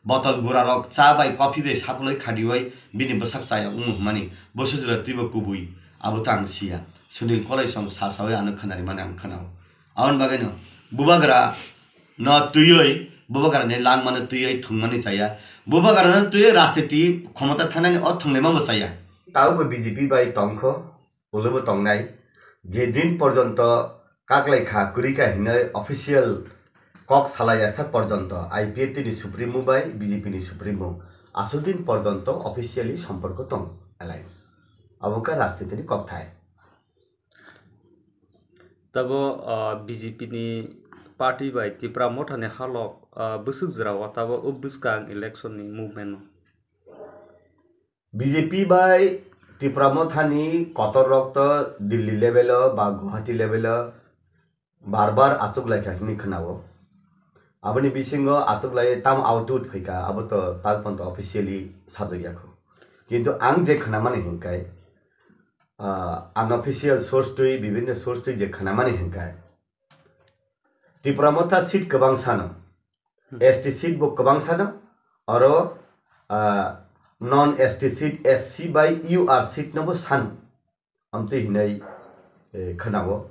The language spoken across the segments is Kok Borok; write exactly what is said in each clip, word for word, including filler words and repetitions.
botol gura rok cha bai coffee bai saploi khadiwai bini bwsak chaya wngmo hwnmani bwswk jora twibo kubui abo to ang siya. Sunil Kolaisong sa sawi ano khwnari mani ang khwnao. Aboni bagwino bubagra no twiwi, bubagra ni langma no twiwi thwngmani chaya. Bubagra no twiwi rajniti khomota thanani o thwnglaima bo chaya. Taubo B J P bai tongkho, ulobo tongnai. Je din porjonto kaklaikha, kwrwikha hinwi official kok salai asa porjonto I P F T ni supremo bai B J P ni supremo aswk din porjonto officially somporko tong alliance. Abo wngkha rajniti ni kokthai. Tabo, ah, B J P ni party bai Tipra Motha ni halok, ah, bwswk jora o tabo o bwskang election ni movement no. B J P bai Tipra Motha ni kotor rok to Delhi level o ba Guwahati level o bar bar achuk lai kha hinwi khwnao. Aboni bisingo achuk lai tam out out phaikha, abo to tak ponto officially sajak yakho. Kintu ang je khwnamani hinkai, ah, unofficial source twi, bibhinno source twi je khwnamani hinkai, Tipra Motha seat kwbang sano, Hmm. S T seat bo kwbang sano, oro, ah, non S T seat, S C bai U R seat no bo sano. Amtwi hinwi, eh, khwnao.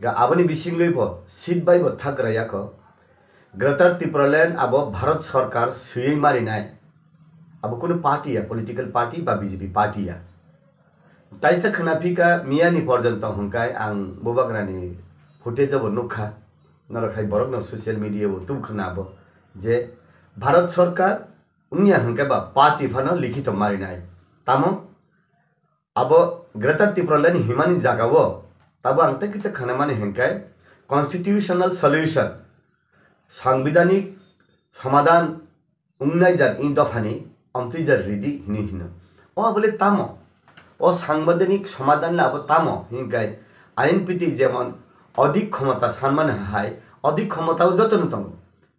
Ga aboni bisingwi bo seat bai bo thagra yakho. Greater Tipraland abo Bharat Sarkar swiwi marinai. Abo kunu party ya, political party ba B J P party ya. Taisa khwna phika miyani porjonto hwnkai ang bubagrani footage bo nukha. Norok hai borokno social media o tub khwna bo je Bharat Sarkar wngya hwnkai ba party phano likhito marinai. Tamo abo Greater Tipraland himani jagao tabo ang tei kisa khwnamani hwnkai constitutional solution, sangbidanik somadan wngnai jat in dophani amtwi jat ridi hinwi hino. O abole tamo? O sangbidanik somadan le abo tamo hinkai I N P T jemon odik khomota sanmani hai odik khomota o jotono tongo.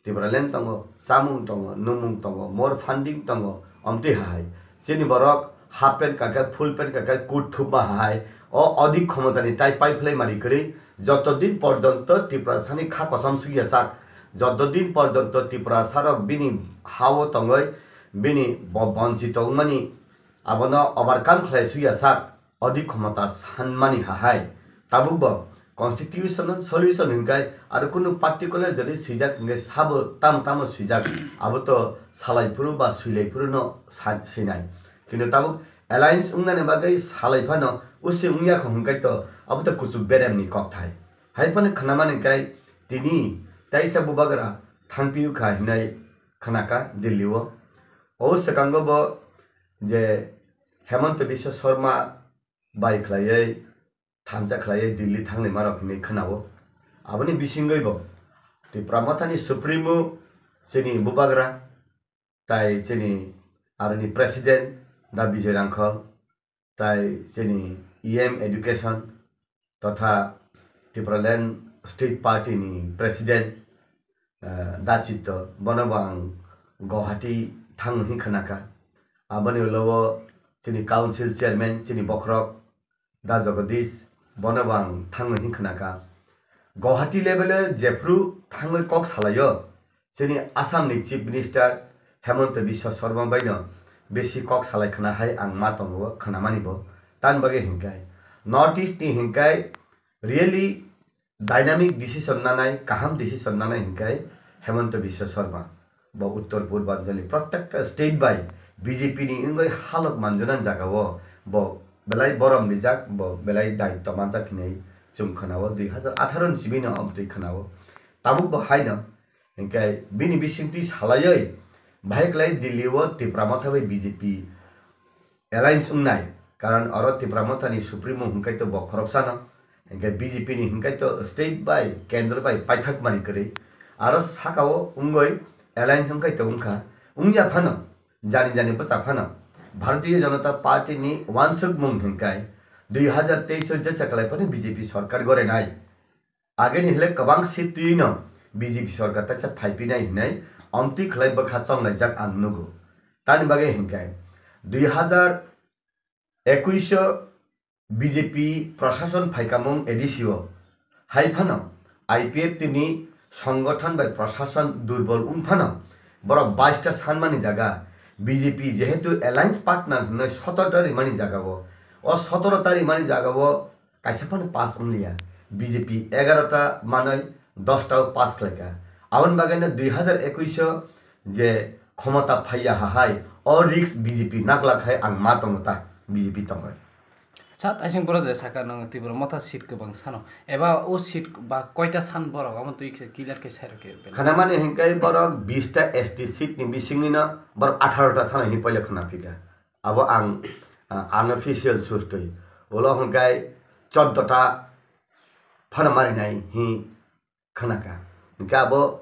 Tipraland tongo, chamung tongo, numung tongo, more funding tongo, omtwi hai. Chini borok half pant kakhe, full pant kakhe, kut thupma hai. O odik khomotani tai pai phlai mari kwrwi, joto din porjonto Tiprasani kha kosom sugya sak, joto din porjonto Tiprasarok bini hao tongoi, bini bo-, bonchito wngmani abono overcome khlai sugya sak. Odik khomota sanmani hahai. Tabukbo constitutional solution hinkai aro kunu particular jodi swijak hinkai sabo tamo tamo swijak abo to salai phuru ba swilai phuru no sa-, swinai. Kintu tabuk alliance wngnani bagwi salai phano usi wngya kho hinkai to abo to kuchuk berem ni kokthai. Hai phano khwnamani hinkai tini taisa bubagra thangpiu kha hinai khnaka Delhi o. O swkango bo je Hemanta Biswa Sarma bai khlaiwi thansa khlaiwi Delhi thanglaima rok hinwi khwnao. Aboni bisingwi bo Tipra Mothani Supremo chini bubagra tai chini aroni President da Bijoy Rangkhol tai chini E M Education totha Tipraland State Party ni President, eh, da Chitto, bono bo ang Guwahati thango hin khwnaka. Aboni ulo o chini Council Chairman, chini bokhorok da Jagadish, bono bo ang thango hin khwnaka. Guwahati level o jephru thangwi kok salaio, chini Assam ni Chief Minister Hemanta Biswa Sarma bai no besi kok salai khna hai ang ma tongo, khwnamani bo. Tamni bagwi hinkai North East ni hinkai really dynamic decision nanai, kaham decision nanai hinkai Hemanta Biswa Sarma. Bo Uttor Purbanchal ni protekta state bai B J P ni wngwi halok manjana jaga o bo belai borom rijak, bo belai daitto manjak hinwi chwng khwnao dui hazar atharo ni simi no amtwi khwnao. Tabuk bo haino hinkai bini bisingtwi salaiwi bahai kwlai Delhi o Tipra Motha bai B J P alliance wngnai, karon oro Tipra Mothani Supremo hwnkhe to bo khoroksano, hinkhe B J P ni hwnkhe to state bai kendro bai paithak mani kwrwi, aro sakao wngwi alliance wngkhe to wngkha, wngya phano, jani jani bwsa phano, Bharatiya Janata Party ni uansukmung hwnkhe dui hazar teis o jesa kwlai phano B J P sorkar gorenai. Ageni hwlai kwbang seat twiwi no B J P sorkar taisa phaipinai hinwi omtwi khlai bwkha chonglaijak ang nugo. Tamni bagwi hinkhe dui hazar ekush o B J P prashason phaikamung A D C o hai phano I P F T ni songgothon bai prashason durbol wng phano Borok bais ta sanmani jaga, B J P jehetu alliance partner hinwi sotoro ta rimani jaga o, o sotoro ta rimani jaga o kaisa phano pass wngliya, B J P egaroh ta manwi dosta o pass khlaikha. Aboni bagwino dui hazar ekuish o je khomota phaiya hahai, o risk B J P naglak hai ang ma tongo ta, B J P tongwi. Sat aising borok je saka nwng Tipra motha seat kwbang sano. Eba o seat ba koita san borok amo twi khe clear khe sairok khe bela. Khanamani hinkai borok bish ta S T seat ni bisingni no borok atharo ta sano hin poila khana phika. Abo ang, ah, unofficial source twi. Ulo hinkai choddo ta phano marinai hi khwnakha. Hinkhe abo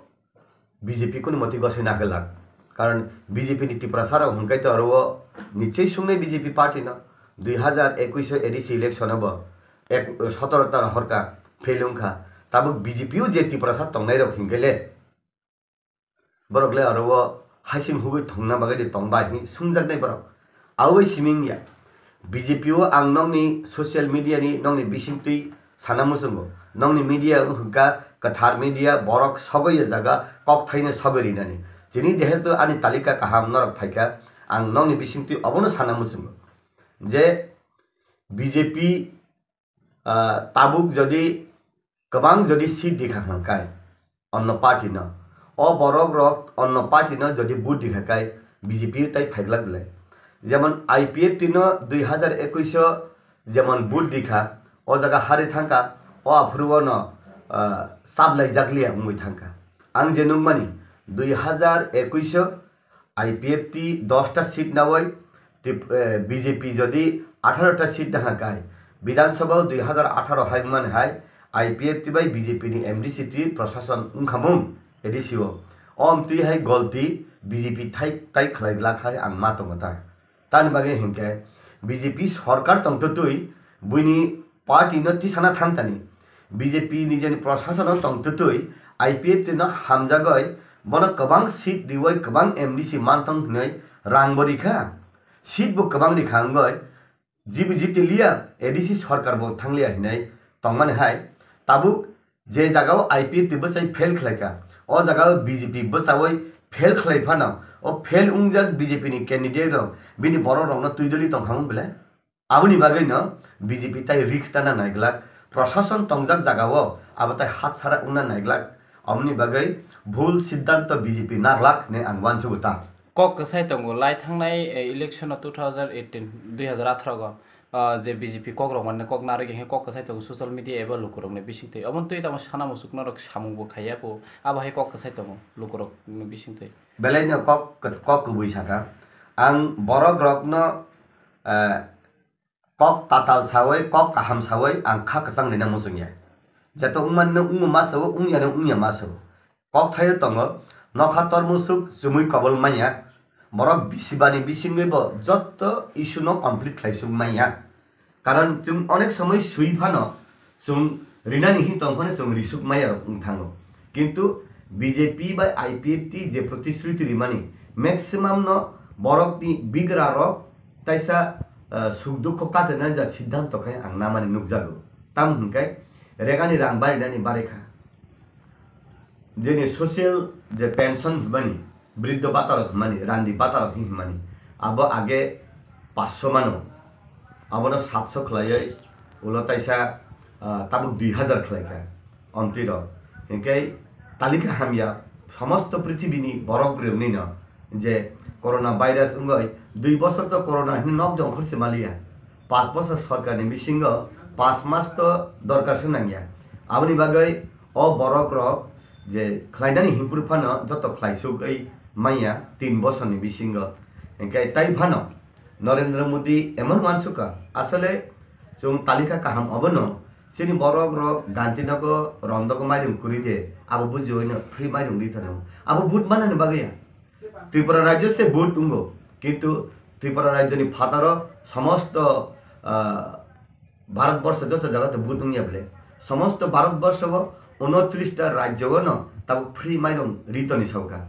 B J P kunu motwi gosoi naglak. Karon B J P ni Tiprasa rok hinkhe to aro o nichoi sungnai B J P party no. Dui hazar ekuish o A D C election o bo ek-, sotoro ta horka fail wngkha. Tabuk B J P o je Tiprasa tongnai rok hinkhe le borok le aro o hasing hugui thongna bagwi de tongbai hi sungjaknai borok. Awi siming ya. B J P o ang nokni social media ni nokni bisingtwi sana muchungo. Nokni media wngkha kwthar media, borok sogwi ya jaga kok thaino sogwi rinani. Chini jehetu ani talika kaham norok phaikha, ang nokni bisingtwi obono sana muchungo. Je B J P, ah, tabuk jodi kwbang jodi seat dikha hwnkhai, onno party no. O borok rok onno party no jodi vote dikha kai B J P tai phaiglak belai. Jemon I P F T no dui hazar ekuish o jemon vote dikha, o jaga hari thangkha, o aphuru o no, ah, sablai jakliya wngwi thangkha. Ang je nukmani dui hazar ekuish o I P F T dosta seat nawi Tip-, eh, B J P jodi atharo ta seat dahar kai, Bidhan Sabha o dui hazar atharo hai wngmani hai I P F T bai B J P ni M D C twi prosason wngkhamung A D C o. O amtwi hai golti B J P thai tai khlai glak hai ang ma tongo ta. Tani bagwi hinkhe B J P sorkar tongtwtwi buini party no tisana thangtani. B J P nijeni prosasono tongtwtwi I P F T no hamjagwi bono kwbang seat riwi kwbang M D C mantong hinwi rang bo rikha. Seat bo kwbang rikha wngwi G B G T liya, A D C sorkar bo thangliya hinwi tongmani hai. Tabuk je jagao I P F T bwsai fail khlaikha, o jagao B J P bwsawi fail khlai phano, o fail wngjak B J P ni candidate rok bini borok rokno twidoli tongkhamung belai. Aboni bagwino B J P tai risk tana naiglak, prosason tongjak jagao abo tai hatsara wngna naiglak, aboni bagwi bhul siddhanto B J P naglak hinwi ang uansugo ta. Kok kwsai tongo, lai thangnai, eh, election o two thousand eighteen, dui hazar atharo go, ah, je B J P kok rok mane kok narwk hinkhe kok kwsai tongo social media eba lukurokni bisingtwi. Omono twi tamo sana muchuk norok samung bo khaiya bo, abo hai kok kwsai tongo lukurokni bisingtwi. Belai no kok, kok kubui saka. Ang borok rokno, eh, kok tatal sawi, kok kaham sawi ang kha kwchang rina muchung ya. Jeto wngmani no wngma ma sao, wngya no wngya ma sao. Kok thaio tongo, nokha tor muchuk chumui kobol manya. Borok bisi bani bisingwi bo jotto issue no complete khlai suk manya. Karon chwng onek somoi swi phano chwng rinani hin tong phano chwng risuk maya rok wng thango. Kintu B J P bai I P F T je protishruti rimani maximum no borokni bigra rok taisa, ah, suk dukho katenani ja siddhanto khai ang namani nukjago. Tamo hwnkhe regani rang barinani barekha. Jeni social je pension hwnmani, briddho bata rok hwnmani, randi bata rok hwnmani, abo age paanch sho mano, abono saat sho khlaiwi ulo taisa, ah, tabuk dui hazar khlaikha omtwi rok. Hinkhe talika hamya somosto prithibini borok rwnino je corona virus wngwi dui bosor to corona hwnwi nok jongkhor se maliya, paanch bosor sorkarni bisingo paanch mas to dorkar se nangya. Aboni bagwi o borok rok je khlainani hinphuru phano joto khlaisugwi manya tin bosorni bisingo. Hinkhe tai phano Narendra Modi emon uansukha, asole chwng talika kaham obono chini borok rok Gandhinagar Rondok mairung kwrwi de abo bujiwi no free mairung ri thano. Abo vote manani bagwi ya. Tripura rajyo se vote wngo, kintu Tripura rajyoni phataro somosto, ah, Bharat borsho joto jaga to vote wngya bole, somosto Bharat borsho o unotris ta rajyo o no tabuk free mairung ri toni sauka.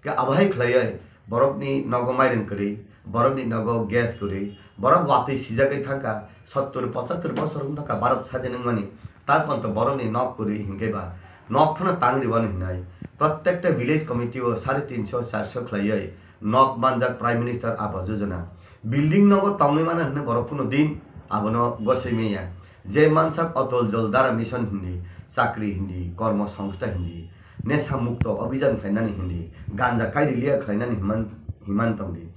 Ke abo hai khlaiwi borokni nogo mairung kwrwi, borokni nogo gas kwrwi, borok watwi sijagwi thangkha, sottor pochattor bosor wng thangkha Bharat sadin wngmani, ta ponto borokni nok kwrwi hinkhe ba nok phano tang rwani hinai. Prottekta village committee o sare tinso charso khlaiwi nok manjak Prime Minister Awas Yojana. Building nogo tongwi mano hwnwi borok kuno din abono gosoi manya. Je mansak Atal Jal Dhara Mission hindi, chakri hindi, kormo songstha hindi, nesha mukto abhijan khlainani hindi, ganja kairi liya khlainani himan, himan tongdi.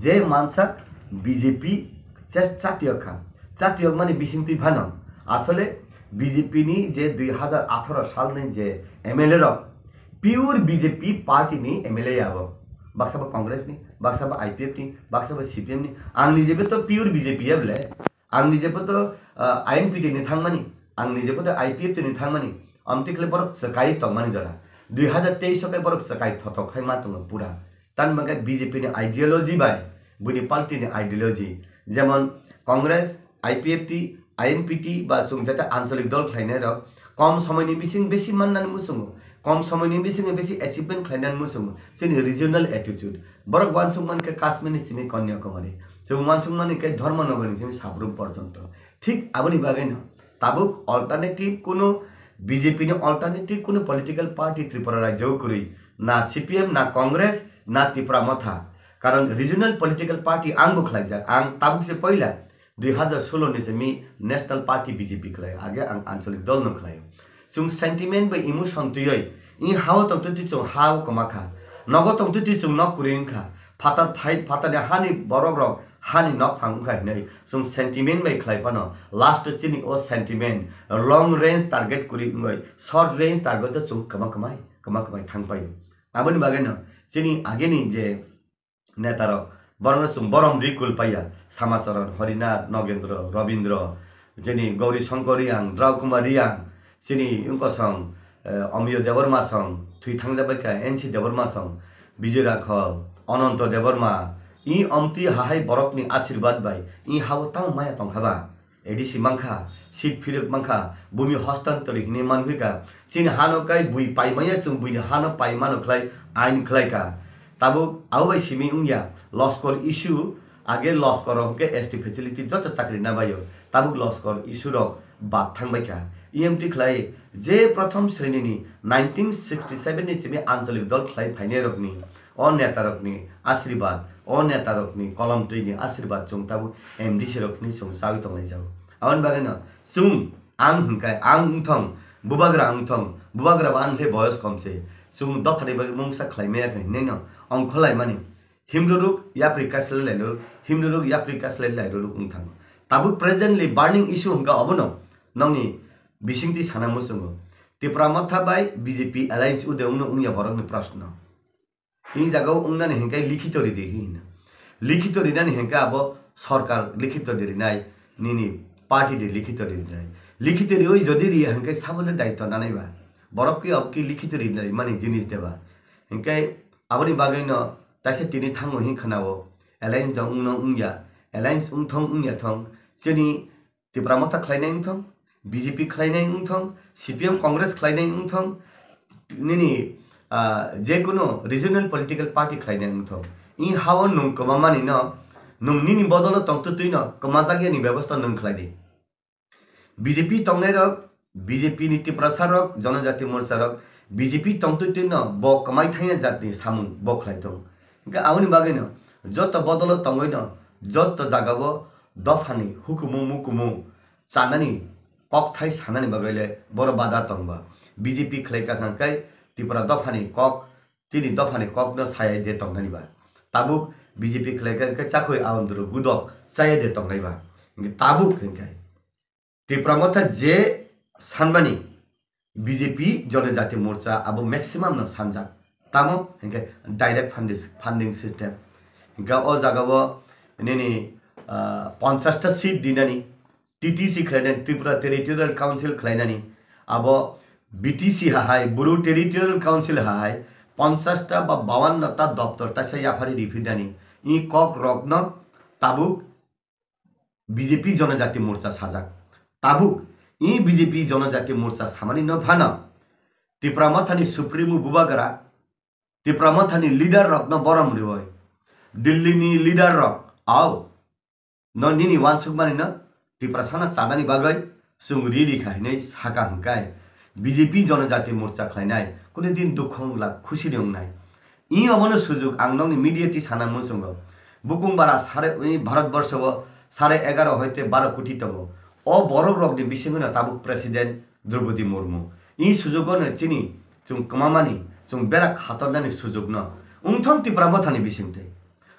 Je mansak B J P che chatiyok kha. Chatiyok mani bisingtwi phano. Asole B J P ni je dui hazar atharo salni je M L A rok pure B J P party ni M L A abo. Baksa bo Congress ni, baksa bo I P F ni, baksa bo C P M ni. Ang nijebo to pure B J P ya bole. Ang nijebo to, ah, I N P T ni thangmani. Ang nijebo to I P F T ni thangmani. Amtwi khle borok swkai tongmani jora. Dui hazar teis o khe borok swkai thothok khai ma tongo pura. Tan bagwi B J P ni ideology bai, buini party ni ideology, jemon Congress, I P F T, I N P T ba chwng jate ancholik dol khlainai rok kom somoini bising besi mannani muchungo, kom somoini bisingo besi achievement khlainani muchungo, chini regional attitude. Borok uansuk mankha Kashmir ni simi Kanyakumari, chwng uansuk mani khe Dharmanagar ni simi Sabrum porjonto. Thik aboni bagwino tabuk alternative kuno B J P ni alternative kuno political party Tripura rajyo kwrwi, na C P M, na Congress, na Tipra Motha. Karon regional political party ang bo khlaijak, ang tabuk se poila dui hazar solo ni simi national party B J P khlai, age ang ancholik dol no khlai. Chwng sentiment bai emotion twiwi, i hao tongtwi twi chwng hao kwma kha, nogo tongtwi twi chwng nok kwrwi wngkha, phatar phai, phatarni hani borok rok hani nok phang wngkha hinwi chwng sentiment bai khlai phano, last o chini o sentiment long range target kwrwi wngwi short range target o chwng kwma kwmai, kwma kwmai thang paio. Aboni bagwino chini ageni je netarok, borokno chwng borom ri kul paiya, Samacharan, Harinath, Nogendra, Robindra, chini Gauri Shankar Reang, Drau Kumar Reang, chini wngkosong, eh, Amiyo Debbarma song, thwi thangjabaikha N C Debbarma song, Bijoy Rakhol, Ananto Debbarma, i omtwi hahai borokni asirwad bai i hao tamo maya tongkha ba? A D C mankha, seat phirok mankha, bumi hostantori hinwi manphaikha. Chini hano kai bui paimaya chwng buini hano paimano khlai ain khlaikha. Tabuk abo bai simi wngya, loskor issue, age loskor rok hwnkhe S T facility joto chakri nabaio. Tabuk loskor issue rok bad thangbaikha. E M T khlai je prothom sreni ni nineteen sixty seven ni simi ancholik dol khlai phainai rokni o netarokni asirwad, o netarokni kolomtwini asirwad chwng tabuk M D C rok hinwi chwng chawi tonglaijao. Aboni bagwino chwng ang hwnkhe ang wngthong, bubagra wngthong, bubagra bo ani khe boyos kom se. Chwng dophani bagwi mungsa khlai maya khe hinwi no ongkhor laimani. Himrwrwk yapri kaslai lairwrwk, himrwrwk yapri kaslai lairwrwk wngthango. Tabuk presently burning issue hwnkhe obono nokni bisingtwi sana muchungo. Tipra Motha bai B J P alliance ude wngno wngya borokni proshno. Hini jagao wngnani hinkhe likhito ridi hino. Likhito rinani hinkhe abo sorkar likhito di rinai, nini party di likhito di rinai. Likhito riwi jodi riya hinkhe saboni daityo nanai ba. Borok ki abo ki likhito rinai mani jinis deba. Hinkhe aboni bagwino taisa tini thango hin khwnao. Alliance dong wngno wngya. Alliance wngthong wngya thong. Chini Tipra Motha khlainai wngthong, B J P khlainai wngthong, C P M Congress khlainai wngthong, nini, ah, jekunu regional political party khlainai wngthong. I hao nwng kwmamani no, nwng nini bodolo tongtwtwi no kwmajakya ni bebosta nwng khlai di. B J P tongnai rok, B J P ni Tiprasa rok, Jonojati Morcha rok, B J P tongtwtwi no bo kwmai thangya jatni samung bo khlai thung. Hwnkhe aboni bagwi no joto bodolo tongwi no, joto jagao dophani hukumu mukumu chanani kokthai sanani bagwi le boro bada tongba. B J P khlai kha khe Tripura dophani kok, chini dophani kokno sayai de tongnani ba. Tabuk B J P khlai kha khe chakhui aondro gudok chaya de tongnai ba. Hwnkhe tabuk hwnkhe Tipra Motha je sanmani B J P Jonojati Morcha abo maximum no sanjak. Tamo hwnkhe direct fundis-, funding system. Hwnkhe o jagao nini, ah, ponchash ta seat dinani, T T C khlainani, Tripura Territorial Council khlainani, abo B T C hahai, Bru Territorial Council hahai, ponchash ta ba bawanno ta doptor taisa yaphari riphinani, i kok rokno tabuk B J P Jonojati Morcha sajak. Tabuk, i B J P Jonojati Morcha samani no phano Tipra Mothani Supremo Bubagra, Tipra Mothani leader rokno borom riwi, Delhi ni leader rok, au, no nini uansukmani no Tiprasano chanani bagwi chwng ready kha hinwi saka hwnkhe, B J P Jonojati Morcha khlainai, kunu din dukhong glak khusi ni wngnai. I obono sujuk ang nokni media twi sana muchungo. Bukung bara sare, i Bharat borsho o sare egaro hoite baro koti tongo. O borok rokni bisingwino tabuk President Droupadi Murmu. I sujugo no chini chwng kwmamani, chwng berak khatornani sujukno. Wngthong Tipra Mothani bisingtwi.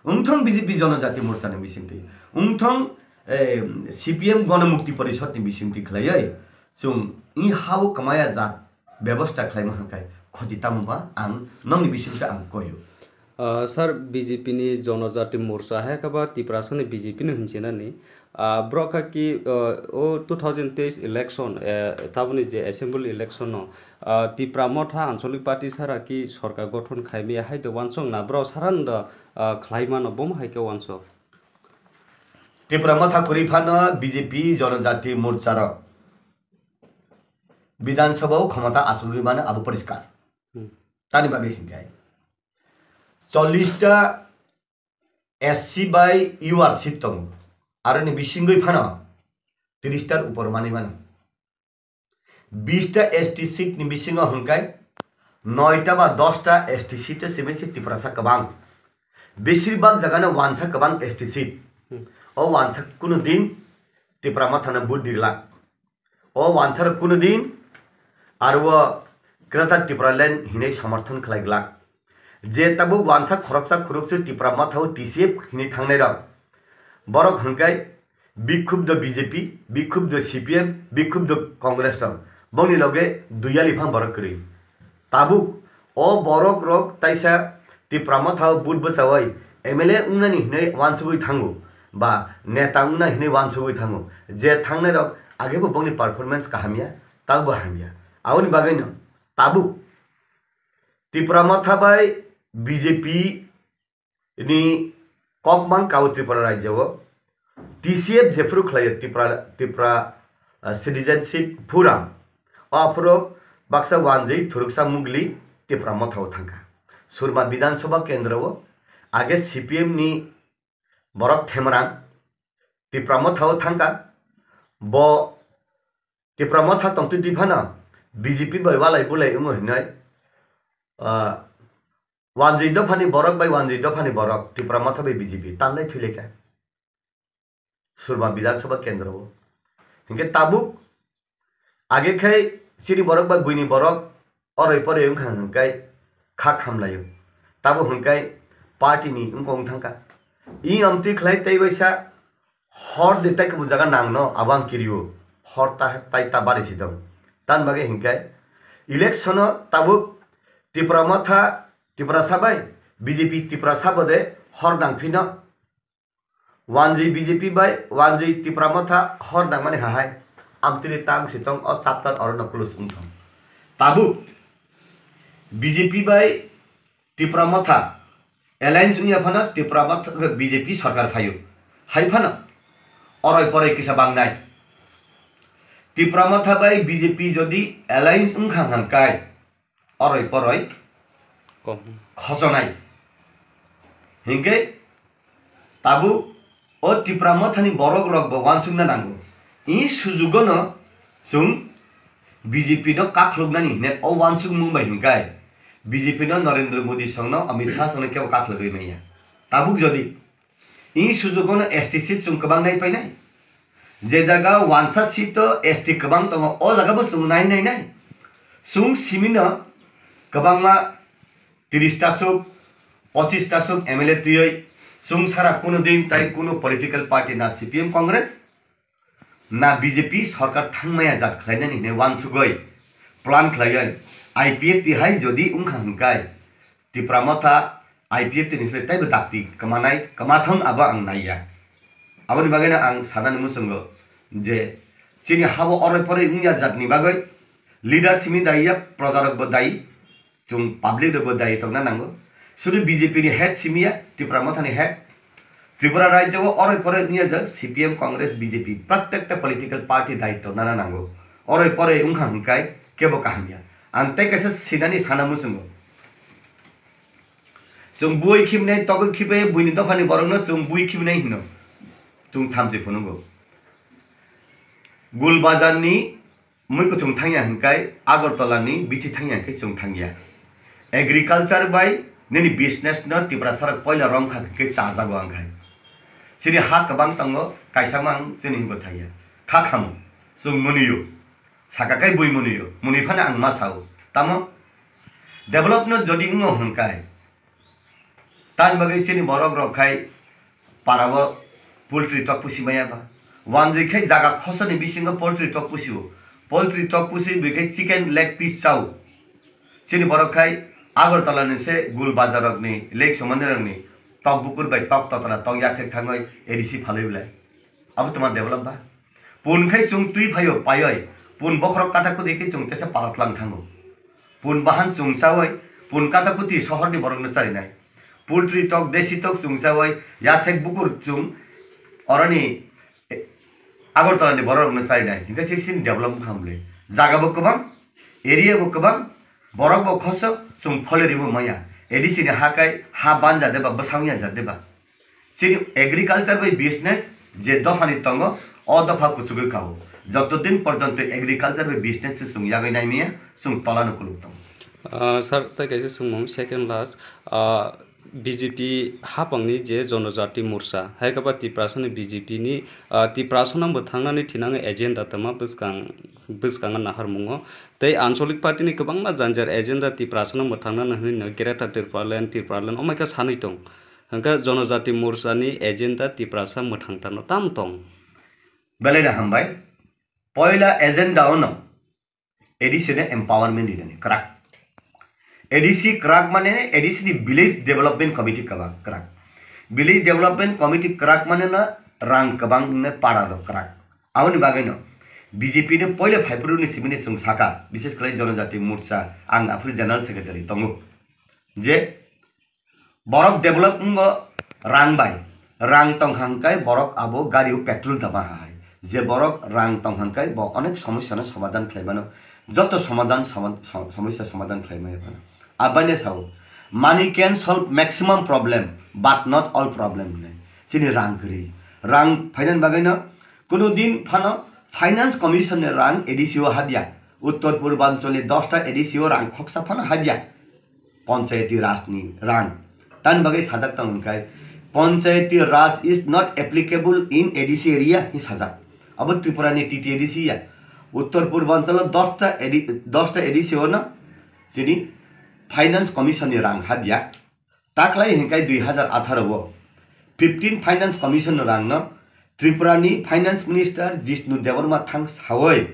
Wngthong B J P Jonojati Morchani bisingtwi. Wngthong, eh, C P M Gonomukti Porishodni bisingtwi khlaiwi chwng i ha-o kwmaya jat bebosta khlaima hwnkhai khoti tamo ba ang nokni bisingtwi ang koio. Ah, sir, B J P ni Jonojati Morcha hai khe ba Tiprasani B J P no hinsinani. Ah, borok kha ki, ah, o two thousand teis election, eh, taboni je assembly election no, ah, Tipra Motha Anchalik Party sara ki sorkar gothon khaimaya hai de wansok na borok saran da, ah, khlaimano bom hai khe wansok. Tipra Motha kwrwi phano B J P Jonojati Morcha rok Bidhan Sabha o khomota achugwi mano abo poriskar. Hmm. Tani bagwi hinkhe chollish ta S C bai U R seat tongo. Aroni bisingwi phano tris tar upor manwi mano. Bish ta S T seat ni bisingo hwnkhai noita ba dosta S T seat o simi se Tiprasa kwbang. Besir bak jaga no wansa kwbang S T seat. Hmm. O wansa kunu din Tipra Mothano vote di glak. O wansarok kunu din aro o Greater Tipraland hinwi somorthon khlai glak. Je tabuk wansa khoroksa khoroksa Tipra Mothao T C F hinwi thangnai rok, borok hwnkhai bikhub do B J P, bikhub do C P M, bikhub do Congress rok. Bongni loge duyali phang borok kwrwi. Tabuk o borok rok taisa Tipra Mothao vote bwchaui M L A wngnani hinwi wansugwi thango ba neta wngna hinwi wansugwi thango, je thangnai rok agebo bongni performance kaham ya, taubo ham ya. Aboni bagwino tabuk Tipra Motha bai B J P ni kok mang kao Tripura rajya o T C F jephuru khlaio Tripura, Tripura, ah, Citizenship Forum. O aphuru baksa wanjwi thuruksa mugli Tipra Mothao thangkha. Surma Bidhan Sabha Kendra o age C P M ni borok Themrang Tipra Mothao thangkha. Bo Tipra Motha tongtwi twi phano B J P bai walai bulai wngo hinwi, ah, Wanjwi dophani borok bai wanjwi dophani borok, Tipra Motha bai B J P tanlai thwilaikha. Surma Bidhan Sabha Kendra o. Hinkhe tabuk age khai chini borok bai buini borok oroi poroi wngkha hwnkhai kha khamlaio. Tabuk hwnkhai party ni wngkha wng thangkha. I amtwi khlai tei waisa hor de tai kebo jaga nangno abo ang kirio. Hor ta, tai ta bari si dong. Tan bagwi hwnkhai election o tabuk Tipra Motha Tiprasa bai B J P Tiprasa bo de hor nang phino. Wanjwi B J P bai wanjwi Tipra Motha hor nangmani hahai. Amtwini tang si tong o chapter oro no close wng thong. Tabuk B J P bai Tipra Motha alliance wngya phano Tipra Motha B J P sarkar phaio. Hai phano oroi poroi kisa bangnai. Tipra Motha bai B J P jodi alliance wngkha hwnkhai oroi poroi Kom. Khosonai. Hinkhe tabuk o Tipra Mothani borok rok bo wansukna nango. I sujugo no chwng B J P no kakhuluknani hinwi o wansukmung bai hinkhai B J P no Narendra Modi songno Amit Shah songno kebo kakhulugwi manya. Tabuk jodi I sujugo no S T seat chwng kwbang nai painai. Je jaga wansa seat o S T kwbang tongo, o jaga bo chwng nai nai nai. Chwng simi no kwbangma tris ta suk, pochis ta suk M L A twiwi chwng sara kunu din tai kunu political party na C P M Congress, na B J P sarkar thangmaya jat khlainani hinwi wansugwi plan khlaiwi I P F T hai jodi wngkha hwnkhai Tipra Motha I P F T ni slai taibo dakti kwmanai kwmathang abo ang naiya. Aboni bagwino ang sanani muchungo je chini habo oroi poroi wngya jatni bagwi leader simi daiya, projarokbo dai. Chwng public rokbo dai tongna nango. Sudu B J P ni head simiya, Tipra Mothani head. Tripura rajyo o oroi poroi wngya jak C P M, Congress, B J P, prattekta political party dai tongna nango. Oroi poroi wngkha hwnkhai kebo kaham ya. Ang tei kaisa sinani sana muchungo. Chwng bui khibinai, togwi khibai buini dophani borokno chwng bui khibinai hino. Chwng thamchi phunukgo. Gul bazarni Mui kuthung thangya hwnkhe Agartala ni bithi thangya hwnkhe chwng thangya. Agriculture bai nini business no Tiprasa rok poila romkha hwnkhe chajago ang khai. Chini ha kwbang tongo, kaisa mang chini hingo thangya. Kha khamu, chwng munio. Saka kai bui munio. Muni phano ang ma sao. Tamo? Develop no jodi wngo hwnkhe. Tani bagwi chini borok rok khai parao poultry tok pusi maya ba. Wanjwi khai jaga khosoni bisingo poultry tok pusio. Poultry tok pusi bwi khai chicken leg piece chao. Chini borok khai Agartala ni se gul bazar rok ni lake somani rok ni tok bukur bai tok totra tok yathek thangwi A D C phalwi belai. Abo toma develop ba? Pun khai chwng twi phaio paioi, pun bokhorok kata kwtwi khe chwng tesa paratlang thango. Pun bahan chwng chaoi, pun kata kwtwi sohorni borokno charinai. Poultry tok, desi tok chwng chaoi, yathek bukur chwng oroni, eh, Agartala ni borok rokno charinai. Hinkhe se sini develop wngkha mle. Jaga bo kwbang, area bo kwbang, borok bo khosok, chwng pholeribo maya. A D C ni ha kai, ha banja deba, bwsang ya ja deba. Chini agriculture bai business je dophani tongo, o dopha kuchugwi kao. Joto din porjonto agriculture bai business se chwng yagwi naimaya, chwng tolano kuluk tongo. Ah, sir, tai kaisa swngmung, second last, ah, B J P hapangni je Jonojati Morcha, hai khe ba Tiprasani B J P ni, ah, Tiprasano mwthangnani thinangni agenda tama bwskang, bwskango naharmungo. Tei Ancholic Party ni kwbangma janjar agenda Tiprasano mwthangnani hwnwi no Greater Tipraland, Tipraland, omaika sanwi tong. Hwnkhe Jonojati Morcha ni agenda Tiprasa mwthang tano tam tong? Belai no hambai. Poila agenda o no A D C no empowerment rinani kwrak. A D C kwrak mane A D C ni Village Development Committee kwbang kwrak. Village Development Committee kwrak mane no rang kwbang ne para rok kwrak. Aboni bagwi no B J P ni poila phaiphuru ni simi ni chwng saka, bises khlai Jonojati Morcha, ang aphuru General Secretary tongo. Je Borok develop wngo rang bai. Rang tongkha hwnkhe borok abo gario petrol tama hai. Je borok rang tongkha hwnkhe bo onek somosyano somadhan khlai mano. Joto somadhan, somad-, so-, somosya somadhan khlai maya phano. Abaino sao, "Money can solve maximum problem, but not all problem," hinwi. Chini rang kwrwi. Rang phainani bagwino kuno din phano Finance Commission ni rang A D C o habya. Uttor Purbanchal ni dosta A D C o rang khoksa phano habya. Panchayati Raj ni rang. Tani bagwi sajak tong hwnkhe, Panchayati Raj is not applicable in A D C area, hi sajak. Abo Tripura ni T T A D C ya. Uttor Purbanchalo dosta A D, dosta A D C o no chini Finance Commission ni rang habya. Taklai hwnkhe dui hazar atharo o fifteen Finance Commission rang no Tripura ni Finance Minister Jishnu Debbarma thang sawi,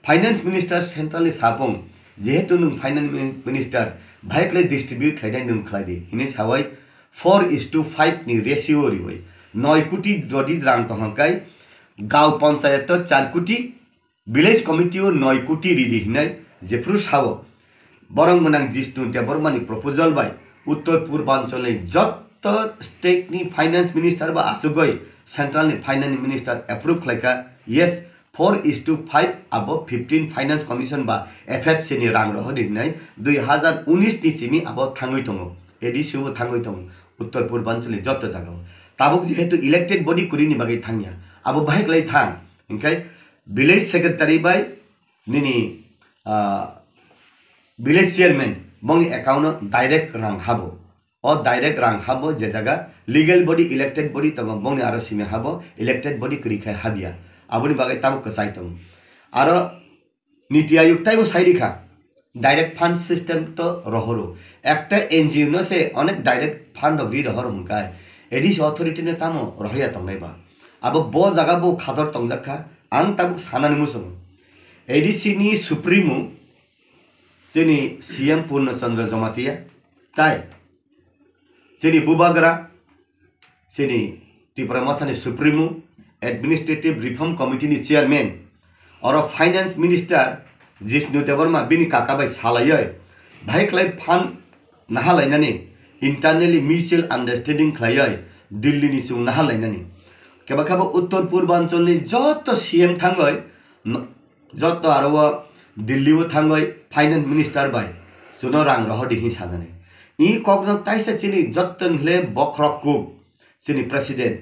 Finance Minister central ni sapung, "Jehetu nwng Finance Min-, Minister, bahai khlai distribute khlainai nwng khlai di," hinwi sawi four is to five ni ratio riwi noi koti rodi rang tongkha kai, Gaon Panchayat o char koti, Village Committee o noi koti ridi hinwi jephru sao. Borok mwnang Jishnu Debbarma ni proposal bai Uttor Purbanchal ni jotto state ni finance minister ba asugwi central ni finance minister approve khlaikha. Yes, four is to five abo fifteen Finance Commission ba F F C ni rang rohordi hinwi dui hazar unis ni simi abo thangwi tongo. A D C o thangwi tongo Uttor Purbanchal ni jotto jagao. Tabuk jehetu elected body kwrwini bagwi thangya, abo bahai khlai thang. Hinkhe village secretary bai nini, ah, village chairman bongni account o direct rang habo. O direct rang habo je jaga legal body, elected body tongo, bongni aro simi habo, elected body kwrwi khai habya. Aboni bagwi tabuk kwchai tongo. Aro Niti Aayog taibo sai rikha, direct fund system to rohoro. Ekta N G O no se onek direct fund rok ri rohoro hwnkhe A D C authority no tamo rohorya tongnai ba? Abo bo jaga bo khador tongjak kha, ang tabuk sanani muchungo. A D C ni Supremo chini C M Purna Chandra Jamatia tai chini Bubagra, chini Tipra Mothani Supremo, Administrative Reform Committee ni Chairman, oro Finance Minister Jishnu Debbarma bini kaka bai salaiwi, bahai khlai fund nahalainani, internally mutual understanding khlaiwi Delhi ni chwng nahalainani. Keba khe bo Uttor Purbanchal ni joto C M thangwi, no-, joto aro o Delhi o thangwi Finance Minister bai chwngno rang rohordi hinwi sanani. I kokno taisa chini joto ni hwle bokhorok kuk, chini President,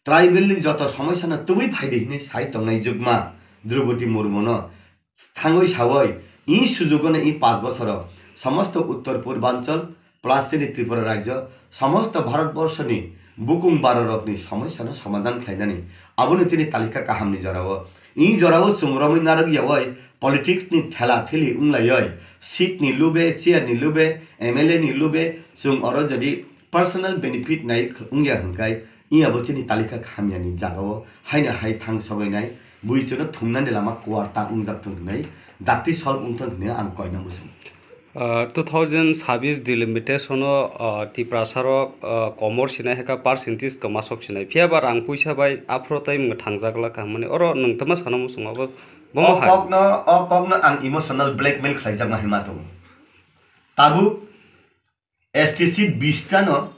tribal ni joto somosya no tubui phaidi hinwi sai tongnai jukma Droupadi Murmu no thangwi sawi, i sujugo no i panch bosoro somosto Uttor Purbanchal plus chini Tripura rajyo, somosto Bharat borsoni bukung barorokni somosyano somadhan khlainani, abono chini talika kahamni jorao. I jorao chwng romwi narwk yawi politics ni thela theli wnglaiwi, seat ni lube, chair ni lube, M L A ni lube, chwng oro jodi personal benefit nai wngya hwnkhe, Iya bo chini talika hamyani jagao haino hai thang sogainai, bui chwngno thumnani lama kuar ta wngjak thung hwnwi, dakti solve wngthang hwnwi ang koina muchung. Ah, two thousand sabbish delimitation o, ah, Tiprasa rok, ah, komor sinai hai kha percentage kwma sok sinai. Phiya ba rang puisa bai aphro tai mwthang jak la kha hwnmani. Oro nwng tama sana muchung abo, bo O hai. Kokno, o kokno ang emotional blackmail khlaijakma hai ma tongo. Tabuk S T seat bish ta no,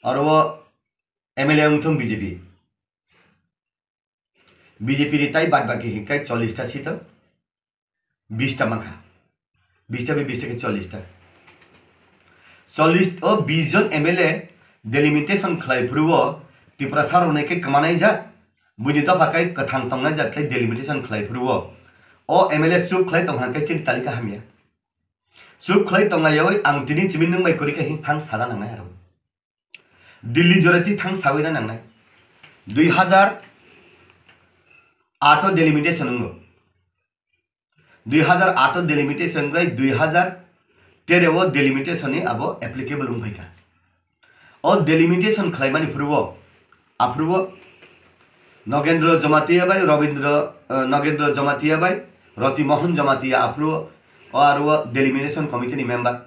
oro o M L A wngthung B J P. B J P ni tai bad baki hinkai chollish ta seat o bish ta mankha. Bish ta bai bish ta khe chollish ta. Chollish o bish jon M L A delimitation khlai phuru o Tiprasa rok nai khe kwmanai jat, buini dopha kai kwthang tongnai jat khe delimitation khlai phuru o. O M L A chup khlai tong hang khe chini talika hamya. Chup khlai tongnaiyoi ang tini chimi nwng bai kwrwi khe hing thang sana nangnai aro. Delhi jorati thang sawi na nangnai. Dui hazar ato delimitation wngo. Dui hazar ato delimitation bai dui hazar tereo delimitation ni abo applicable wngphaikha. O delimitation khlaimani phuru-o, aphuru-o Nogendra Jamatia bai Robindra, eh, Nogendra Jamatia bai Roti Mohan Jamatia aphuru-o, o aro o delimitation committee ni member.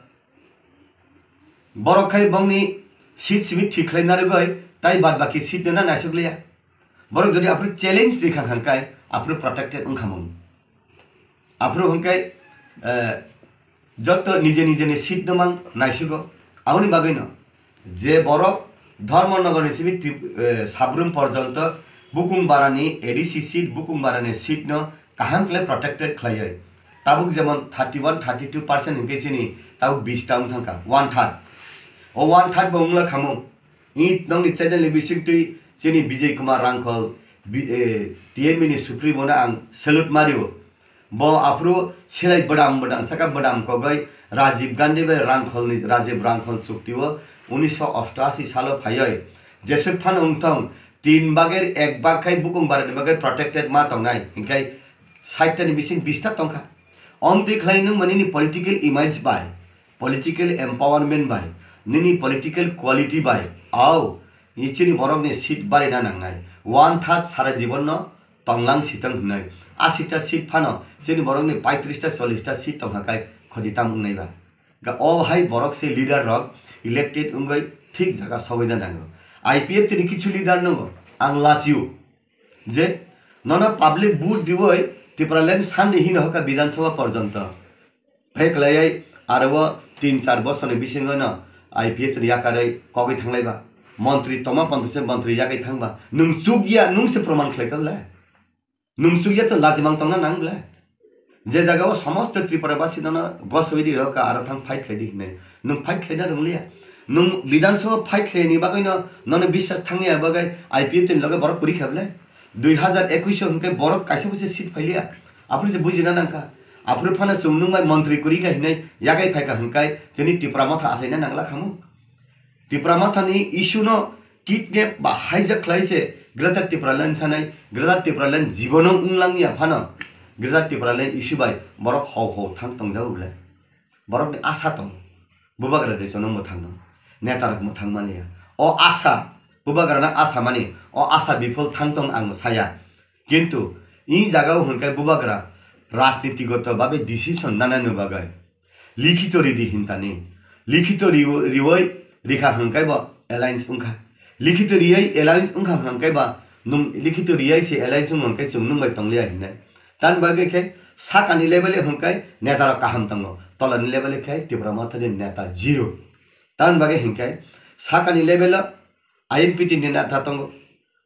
Borok khai bongni seat simi thik khlai narwgwi tai bad baki seat no na naisuk liya. Borok jodi aphuru challenge rikha hwnkhai aphuru protected wngkha mung. Aphuru hwnkhai, eh, joto nije nije ni seat no mang naisugo. Aboni bagwi no je borok Dharmanagar ni simi tip-, eh, Sabrum porjonto Bukung Barani A D C seat, Bukung Barani seat no kaham khlai protected khlaiwi. Tabuk jemon thirty one, thirty two percent hwnkhe chini tabuk bish ta wng thangkha, one third. O one third bo wngla khamung. Ih, nokni channel ni bisingtwi chini Bijay Kumar Rangkhol, bi-, eh, T M A ni supremo no ang salute mario. Bo aphuru silai bwdam bwdam saka bwdam kogwi Rajiv Gandhi bai Rangkholni, Rajiv Rangkhol chukti o unisho ostashi salo phaiwi jeswk phano wngthong tin bagwi ek bag khai bukung barani bagwi protected ma tongnai, hinkhe sait ta ni bising bish ta tongkha. Omtwi khlai nwng mani ni political image bai, political empowerment bai, nini political quality bai, au, nini chini borok ni seat bari na nangnai. One third sara jibon no tonglang sitang hinwi. Asita seat phano chini borok ni paitris ta chollish ta seat tongkha kai khoti tam wngnai ba. Ga o hai borok se leader rok elected wngwi thik jaga sogwi na nango. I P F T ni kichu leader nango. Ang lachio. Je nono public vote diwi Tipraland sandi hino hoka Bidhan Sabha porjonto. Phai kwlaiwi aro o tin char bosorni bisingo no I P F T ni yakarwi kogwi thanglaiba. Montri tongma pontho se montri yagwi thangba. Nwng chukya, nwng se proman khlai kha bwle. Nwng chukya to lajimang tongna nang bwle. Je jaga o somosto Tripura basi nono gosoi di rokha aro thang fight khlai di hinwi. Nwng fight khlaina rwngliya. Nwng Bidhan Sabha fight khlaini bagwi no nono biswas thangya bagwi I P F T ni loge borok kwrwi kha bwle. Dui hazar ekush o hwnkhe borok kaisa bo se seat phailiya. Aphuru se bujina nangkha. Aphuru phano chwng nwng bai montri kwrwi kha hinwi yagai phaikha hwnkhe chini Tipra Motha achaina nangla khamung. Tipra Motha ni issue no kidnap ba hijack khlai se Greater Tipraland sanai, Greater Tipraland jibono wnglang ya phano Greater Tipraland issue bai borok hau hau thang tongjago bwle. Borokni asa tongo. Bubagra de jono mwthangno. Netarok mwthang manya. O asa, bubagrano asa mani, o asa bifol thang tong ang saya. Kintu, i jagao hwnkhai bubagra rajnitigoto babe decision nanani bagwi likhito ridi hintani. Likhito riwi, riwi rikha hwnkhai bo alliance wngkha. Likhito riyai alliance wngkha hwnkhai ba nwng likhito riyai se alliance wngkha hwnkhai chwng nwng bai tongliya hinai. Tamni bagwi khe sakani level o hwnkhai netarok kaham tongo, tolani level o khe Tipra Mothani neta zero. Tamni bagwi hwnkhai sakani level o I N P T ni neta tongo,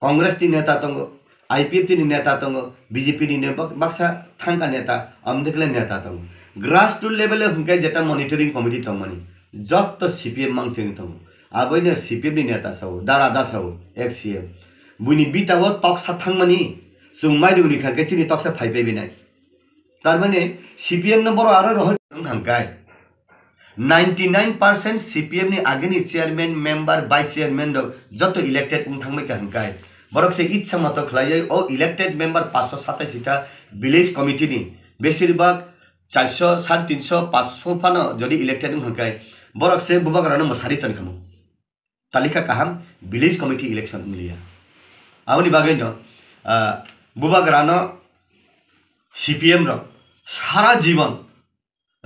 Congress ni neta tongo, I P F T ni neta tongo, B J P ni ne-, bak-, baksa thangka neta, amdikle neta tongo. Grassroot level o hwnkhai jeta monitoring committee tongmani, jotto C P M mangsing tongo. Aboino C P M ni neta sao, dara da sao, ex C M. Buini bita o toksa thangmani, chwng maidu ni kha khe chini toksa phai phai binai. Tar mane C P M no borok aro rohor wng thangkai. Ninety nine percent C P M ni agini chairman, member, vice chairman rok joto elected wng thangbai kha hwnkhe, borok se itsa moto khlaiwi o elected member paanch sho satais ta village committee ni, besirbak char sho, sare tin sho, paanch sho phano jodi elected wng hwnkhe, borok se bubagrano mwsari toni khamu. Talika kaham, village committee election wng liya. Aboni bagwi no, ah, bubagrano C P M rok sara jibon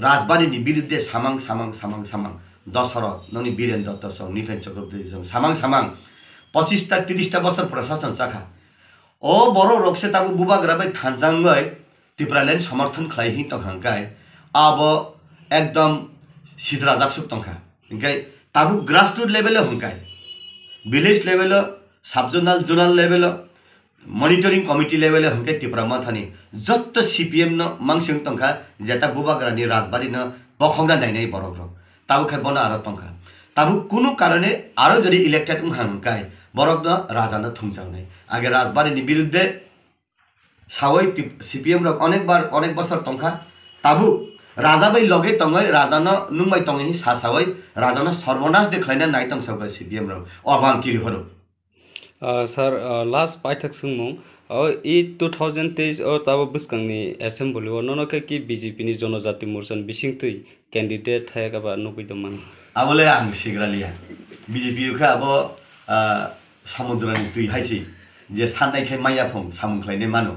Rajbari ni birudde samang, samang, samang, samang. Dosaro, noni Biren Dotto song, Nipen Chakraborty song, samang, samang. Pochis ta, tiris ta bosor prosason chakha. O borok rok se tabuk bubagra bai thansa wngwi Tipraland somorthon khlai hin tongkha hwnkhe, abo ekdom sidrajak suk tongkha. Hwnkhe tabuk grassroot level o hwnkhe, village level o, sub zonal, zonal level o, monitoring committee level o hwnkhe Tipra Mothani jotto C P M no mangsing tongkha, jeta bubagrani Rajbari no bokhokna nainai borok rok. Tabuk khai bono aro tongkha. Tabuk kunu karone aro jodi elected wngkha hwnkhe borok no raja no thumjaknai. Age Rajbari ni birudde sawi tip-, C P M rok onek bar, onek bosor tongkha. Tabuk raja bai loge tongoi, raja no nung bai tongoi hin sa sawi, raja no sorbonas de khlaina nai tong sakha C P M rok. O abang kiri horo. Ah, sir, ah, last paithak swngmung. O, i two thousand teis o tabo bwskangni assembly o nono khe ki B J P ni Jonojati Morcha ni bisingtwi candidate thayakaba nugwi tongmani. Abole ang sigra liya. B J P o khe abo, ah, samudra ni twi hai se. Je sannai khe maya phung samung khlainai mano.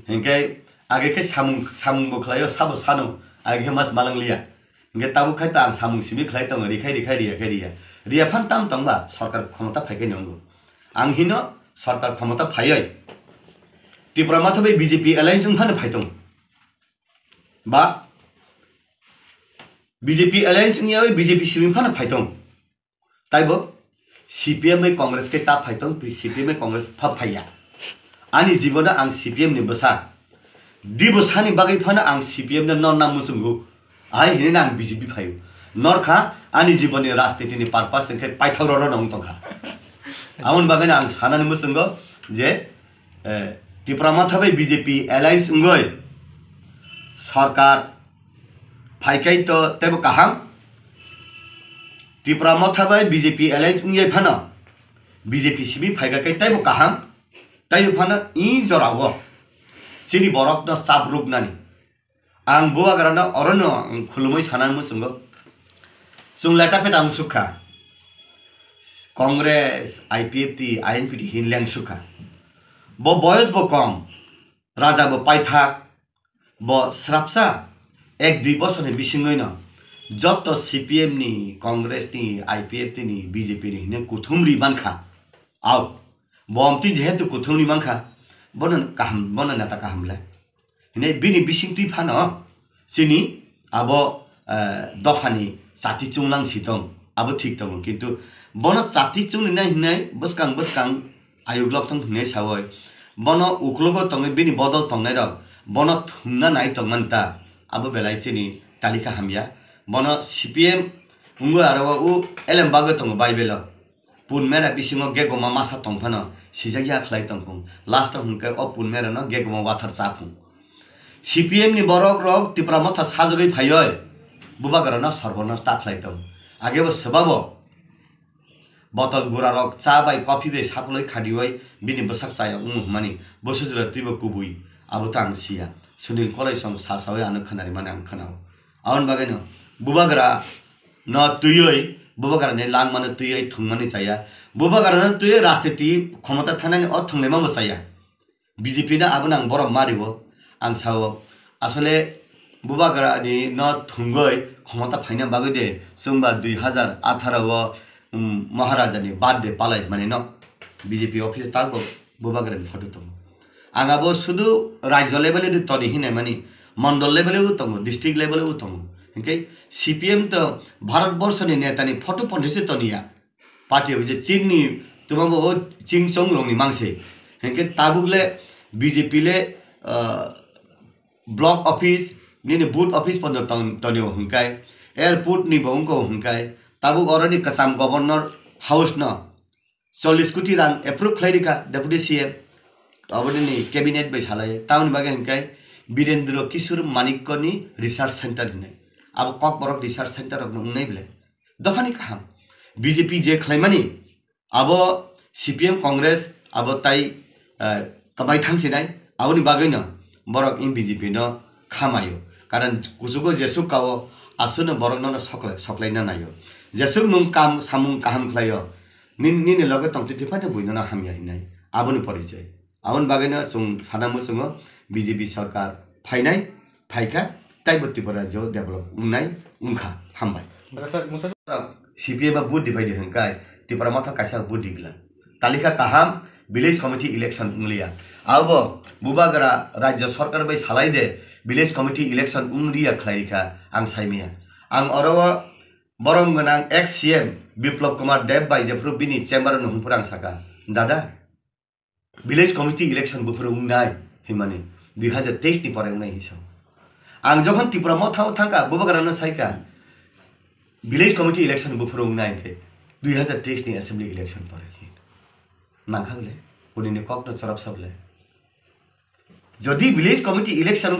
Hinkhe age khe samung, samung bo khlaio, sabo sano, age khe mas malang liya. Hinkhe tabuk khai ta ang samung simi khlai tongo, rikhai, rikhai, riya khe riya. Riya phan tam tongba, sorkar khomota phai khe nongo. Ang hino sorkar khomota phaioi. Tipra Motha bai B J P alliance wng phano phai tongo. Ba B J P alliance wng yaoi B J P simi phano phai tongo. Taibo C P M bai Congress khe ta phai tong, C P M bai Congress pha phaiya. Ani jibono ang C P M ni bwsa. Di bwsani bagwi phano ang C P M no norna muchungo. Ai hinwi ang B J P phaio. Norkha ani jibonni rajniti ni purpose wngkhe paithak roro no wng tongkha. Aboni bagwi ang sanani muchungo je, eh, Tipra Motha bai B J P alliance wngwi sorkar phaikai to teibo kaham. Tipra Motha bai B J P alliance wngya phano B J P simi phaika khe teibo kaham. Tei phano i jorao chini borokno chap rwknani. Ang bubagrano orono ang khulumui sanani muchungo. Chwng leta peta wngsukha. Congress, I P F T, I N P T hin lengsukha. Bo boyos bo kom, raja bo paithak, bo srapsa ek dui bosorni bisingwino jotto C P M ni, Congress ni, I P F T ni, B J P ni hine kuthum ri mankha. Au, bo omtwi jehetu kuthum ri mankha, bono kaham, bono neta kaham le. Hine bini bisingtwi phano chini abo, eh, dophani chati chunglang si tong, abo thik tongo, kintu bono chati chungni nai hinai bwskang bwskang ayuk lok tong hinai sawi, bono uklogo tongnai bini bodol tongnai rok bono thumna nai tongmani ta, abo belai chini talika hamya. Bono C P M wngwi aro o elem bagwi tongo Bible o. Pun mera bisingo gegoma masa tong phano sijak ya khlai tong phung. Last o hwnkhe o pun mera no gegoma wathar cha phung. C P M ni borok rok Tipra Motha sajagwi phaioi bubagra no sorbono ta khlai tong. Age bo swbabo botol gura rok cha bai coffee bai saploi khadioi bini bwsak chaya wngmo hwnmani bwsajwra twibo kubui abo ta ang siya. Sunil Kolaisong sa sawi ano khwnari mani ang khwnao. Aboni bagwi no bubagra no twiwi, bubagrani langmano twiwi thwngmani chaya. Bubagrano twiwi rajniti khomota thanani o thwnglaima bo chaya. B J P no abono ang borom mario, ang sao. Asole bubagrani no thwngwi khomota phaina bagwi de chwngba dui hazar atharo o, um, Maharajani birthday palai mani no B J P office o tabuk bubagrani photo tongo. Ang abo sudu rajyo level o toni hinai mani, mondol level o tongo, district level o tongo. Hinkhe C P M to Bharat borso ni neta ni photo ponthai se toniya. Party office chini tuma bo o ching chong rong ni mangse. Hinkhe tabuk le B J P le, ah, block office nini booth office pondo ton-, tonio hinkai. Airport ni bo wngko hinkai. Tabuk oro ni kasam governor house no chollish koti rang approve khlai rikha deputy C M. Aboni ni cabinet bai salai. Tamoni bagwi hinkai Birendra Kishore Manikyani research center hinwi. Abo Kokborok research center rokno wngnai bwle. Dophani kaham. B J P je khlaimani, abo C P M Congress abo tai, eh, kwbai thangsinai. Aboni bagwino borok in B J P no khamaio. Karon kuchugo jesuk kao aswkno borok nono sokle-, soklaina naio. Jesuk nwng kam samung kaham khlaio. Nini, nini loge tongtwi thwiphano buino no hamya hinai. Aboni porichoi. Aboni bagwino chwng sana muchungo B J P sarkar phainai, phaikha, taibo Tripura rajyo develop wngnai wngkha. Hambai. C P M ba vote di phaidi hwnkhai, Tripura motha kaisa vote di glak. Talikha kaham, village committee election wngliya. Abo bubagra rajyo sarkar bai salai de, village committee election wngliya khlai rikha, ang saimaya. Ang oro o borom gwnang ex C M Biplab Kumar Deb bai jephuru bini chamber o nuhung phuru ang saka, Dada, village committee election buphuru wngnai hwnmani dui hazar teis ni pore wngnai hinwi sao. Ang jokhon Tripura motha o thangkha, bubagrano saikha, village committee election buphuru wngnai hinkhe dui hazar teis ni assembly election pore hin. Nangkha bole? Bunini kokno chorap sa bole? Jodi village committee election